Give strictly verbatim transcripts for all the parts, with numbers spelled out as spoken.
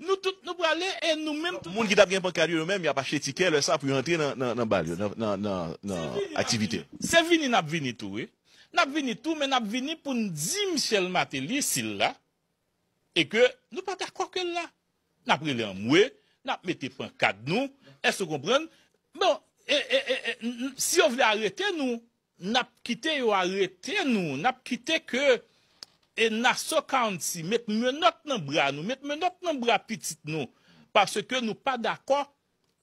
Nou tout nou prale e nou menm tout. Moun ki t ap gen pankad yo, yo menm, y ap achte tikè lè sa pou yo antre nan, nan, nan bal yo, nan, nan, nan, nan aktivite. Se vini n ap vini tou, wi. N ap vini tou, men n ap vini pou n di Michel Martelly, si l la, e ke nou pa dakò ke l la. N ap rele anmwe, n ap mete pankad nou, èske w konprann? Bon, e, e, e, e, n- n- si yo vle arete nou, n ap kite yo arete nou, n ap kite ke e Nassau County met menòt nan bra nou, met menòt nan bra pitit nou, paske nou pa dakò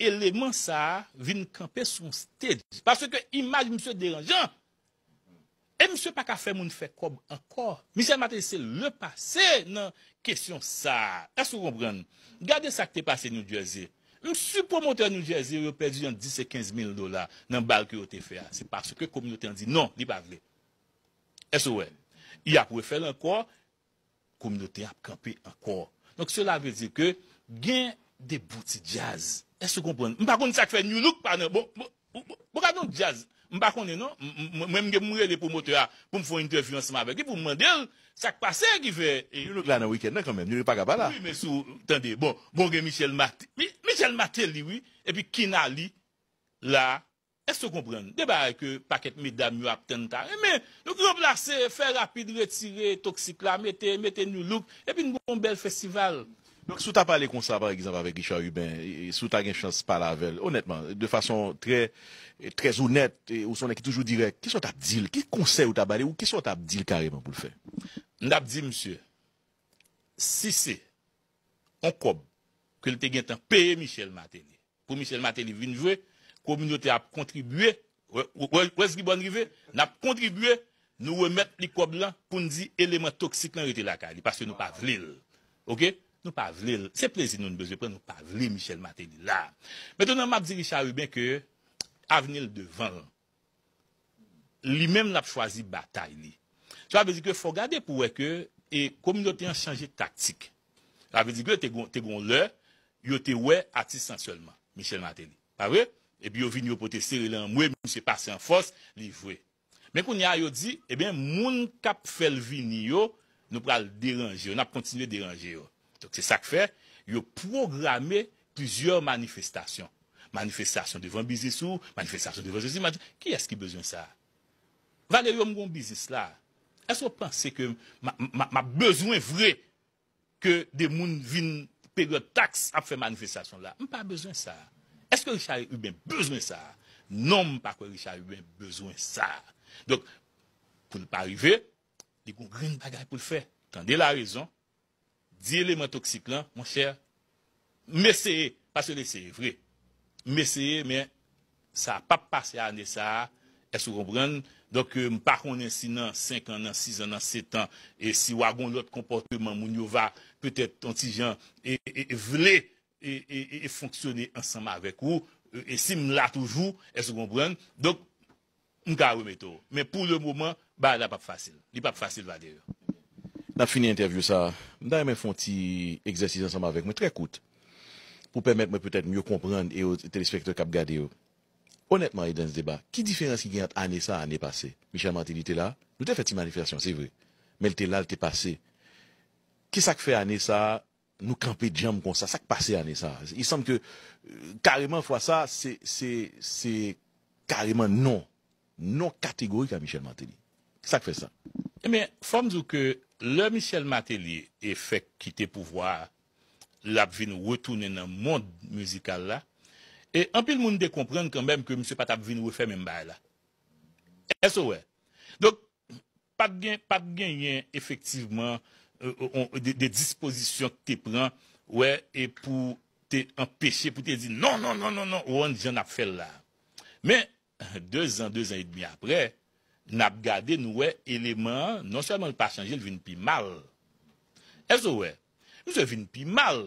eleman sa a vin kanpe sou yon stage. Paske imaj misye deranjan. E misye pa ka fè moun fè kòb ankò. Michel Martelly se le pase nan kesyon sa a. Èske w konprann? Gade sa k te pase New Jersey. M si pwomotè New Jersey yo pèdi ant dis e kenz mil dola nan bal ke yo te fè a. Se paske kominote an di non, li pa vle. Èske w wè? Y ap refè l ankò, kominote an ap kanpe ankò. Donk, cela veut dire que gen de bon ti djaz. Èske w konprann? M pa konn sa k fè New Look pa nan. Bon, bon, bon, bon, bon, gade yon djaz. M pa konnen non. M- m- Mwen, m gen pou m rele pwomotè a pou m fè yon entèvyou ansanm avèk li, pou m mande l sa k pase ki fè. E, New Look la nan wikenn nan kanmenm. New Look pa ka pa la. Wi, men si w tande. Bon, bon, gen Michel Mat- Mi- Michel Martelly, wi. Epi Kinali la. Èske w konprann? De bagay ke pakèt medam yo ap tann ta renmen. Donk, ranplase, fè rapid, retire Toxic la, mete, mete New Look, epi n gon bèl festival. Donk, si w ta pale konsa, pa egzanp, avèk Richard Rubin, e, e, si w ta gen chans pale avè l, onètman, de fason trè, trè onèt, e, ou se yon nèg ki toujou dirèk, kisa w t ap di l? Ki konsèy ou ta ba li? Ou kisa w t ap di l kareman pou l fè? M t ap di misye, si se yon kòb ke l te gentan peye Michel Martelly, pou Michel Martelly vin jwe, kominote a ap kontribye. Wè, wè, wè, wè, Gibbon rive, n ap kontribye, nou remèt li kòb lan pou n di eleman toksik lan rete lakay li, paske nou pa vle l. Oke? Nou pa vle l. Se plezi nou n bezwen pran, nou pa vle Michel Martelly la. Mentnan, m ap di Richard Rubin ke avni l devan l. Li menm l ap chwazi batay li. Sa vle di ke fò w gade pou w wè ke e kominote an chanje taktik. Sa vle di ke te gon, te gon lè, yo te wè atis lan sèlman, Michel Martelly. Pa vre? Epi yo vin, yo pote sere l anmwe, misye pase an fòs, li jwe. Men kounye a, yo di, ebyen, moun k ap fè l vini yo, nou pral deranje yo, n ap kontinye deranje yo. Donk, se sa k fè, yo pwograme plizyè manifestasyon. Manifestasyon devan biznis ou, manifestasyon devan sesi, manif- kiyès ki bezwen sa? Valerio, m gon biznis la. Èske w panse ke m a, m a, m ap bezwen vre ke de moun vin peryòd taks ap fè manifestasyon la? M pa bezwen sa. Èske Richard Rubin bezwen sa? Non, m pa kwè Richard Rubin bezwen sa. Donk, pou l pa rive, li gon grenn bagay pou l fè. Tande larezon, di eleman toksik lan, monchè, m eseye, paske l eseye vre. M eseye, men sa p ap pase ane sa a. Èske w konprann? Donk, euh, m pa konnen si nan senk an, nan sis an, nan sèt an, e si w a gon lòt konpòteman, moun yo va petèt yon ti jan e, e, e vle e, e, e, e fonksyone ansanm avèk ou. E, e si m la toujou, èske w konprann? Donk, m ka remete w. Men pou le moman, bagay la p ap fasil. Li p ap fasil, Valerio. N ap fini entèvyou sa a. M ta renmen fè yon ti egzèsis ansanm avèk mwen, trè kout, pou pèmèt mwen petèt mye konprann e yo, telespektatè k ap gade yo. Onètman, Edens Deba, ki diferans ki gen ant ane sa a, ane pase? Michel Martelly te la, nou te fè ti manifestasyon, se vre. Men l te la, l te pase. Kisa k fè ane sa a, nou kanpe djanm konsa? Sa k pase ane sa a? Il semble que, euh, kareman fwa sa a, se, se, se kareman non. Non kategorik a Michel Martelly. Sa k fè sa? Ebyen, fò m di w ke lè Michel Martelly e fèk kite pouvwa a, l ap vin retounen nan mond mizikal la. E anpil moun te konprann kanmenm ke misye pa t ap vin refè menm bagay la. Èske w wè? Donk, pa t gen, pa t genyen efektivman, euh, euh, de, de dispozisyon ki te pran, wè, e pou te anpeche, pou te di non, non, non, non, non, ou konprann jan n ap fè l la. Men, de zan, de zan edmi apre, n ap gade, nou wè eleman an, non sèlman l pa chanje, l vin pi mal. Èske w wè? Misye vin pi mal.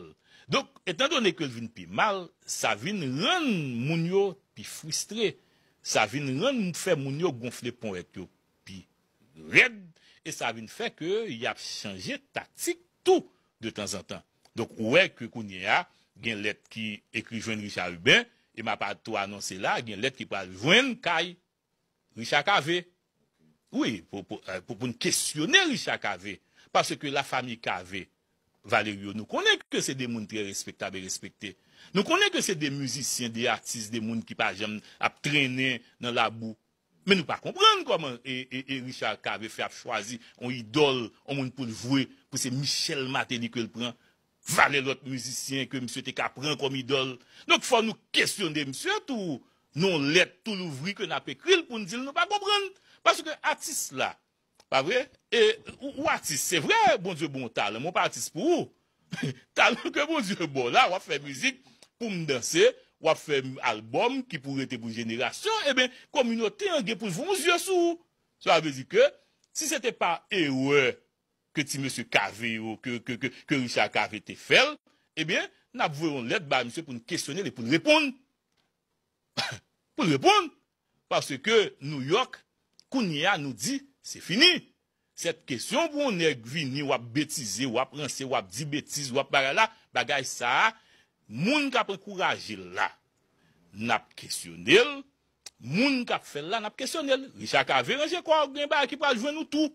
Donk, etandone ke l vin pi mal, sa vin rann moun yo pi fristre. Sa vin rann, fè moun yo gonfle ponyèt yo pi rèd, e sa vin fè ke y ap chanje taktik tou de tanzantan. Donk, ou wè ke kounye a, gen lèt ki ekri jwenn Richard Rubin, e m ap tou anonse la, gen lèt ki pral jwenn kay Richard Cavé. Wi, pou, pou, euh, pou, pou n kesyone Richard Cavé. Paske lafanmi Cavé, Valerio, nou konnen ke se de moun trè respektab e respekte. Nou konnen ke se de mizisyen, de atis, de moun ki pa janm ap trennen nan labou. Men nou pa konprann kòman e, e, e Richard Cavé fè ap chwazi yon idòl, yon moun pou l vwe, pou se Michel Martelly ke l pran. Valè lòt mizisyen ke misye te ka pran kòm idòl. Donk, fò nou kesyone misye tou. Nan yon lèt tou louvri ke n ap ekri l pou n di l nou pa konprann. Paske atis la, pa vre? E, ou, ou atis, se vre, Bondye ba w talan, men w pa atis pou ou. Talan ke Bondye ba w la, w ap fè mizik pou m danse, w ap fè albòm ki pou rete pou jenerasyon, ebyen, kominote an gen pou l voye yon zye sou ou. Sa vle di ke, si se te pa erè ke ti mesye Cavé yo, ke, ke, ke, ke Richard Cavé te fè l, ebyen, n ap voye yon lèt ba misye pou n kesyone l e pou l reponn. Pou l reponn. Paske Nouyòk, kounye a, nou di, se fini. Sèt kesyon pou yon nèg vini, w ap betize, w ap ranse, w ap di betiz, w ap bagay la, bagay sa a, moun k ap ankouraje l la, n ap kesyone l. Moun k ap fè l la, n ap kesyone l. Richard Cavé, ranje kò w, gen bagay ki pral jwenn ou tou.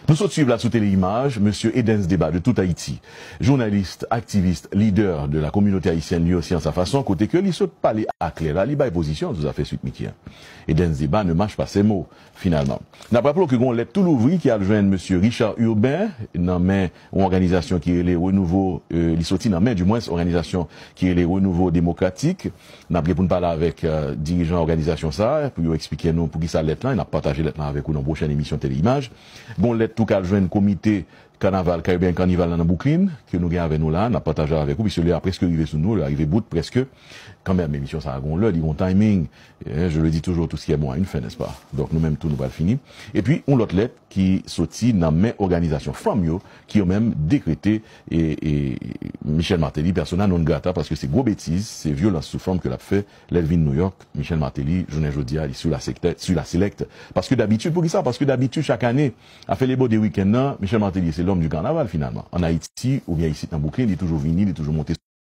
Nou sot swiv la sou Tele Imaj, mesye Edens Deba de Tout Haiti, jounalis, aktivis, lidè de la communauté haïtienne, li osi an sa fason, kote ke li sot pale aklè la, li bay pozisyon l sou zafè Sweet Micky an. Edens Deba ne mâche pas ses mots, finalman. N ap raple w ke gen yon lèt tou louvri ki al jwenn mesye Richard Urbain nan men yon òganizasyon ki rele Renouveau, euh, li soti nan men, dimwens, òganizasyon ki rele Renouveau Démocratique. N ap gen pou n pale avèk, euh, dirijan òganizasyon sa a pou yo eksplike nou poukisa lèt lan, e n ap pataje lèt lan avèk ou nan pwochèn emisyon Tele Imaj. Gen yon lèt tou k al jwenn komite kanaval, Caribbean Carnival lan nan Brooklyn, ke nou gen avè nou la, n ap pataje avèk ou, piske lè a prèske rive sou nou, lè a rive bout prèske. Kanmenm, emisyon sa a gen yon lè, li gen yon timing. Eh, je le dis toujours, tout ce qui est bon a une fin, n'est-ce pas? Donk, nou menm tou, nou pral fini. Epi, yon lòt lèt ki soti nan men òganizasyon fanm yo, ki yo menm dekrete, e, e, Michel Martelly persona non grata, paske se gwo betiz, se vyolans sou fanm ke l ap fè, lè l vin Nouyòk, Michel Martelly, jounen jodi a, li sou la sektè, sou la select. Paske dabitid, poukisa? Paske dabitid, chak ane, a fè le bò de wikenn nan, Michel Martelly, se l'homme du carnaval, finalman. Ann Ayiti, oubyen isit nan Brooklyn, li toujou vini, li toujou monte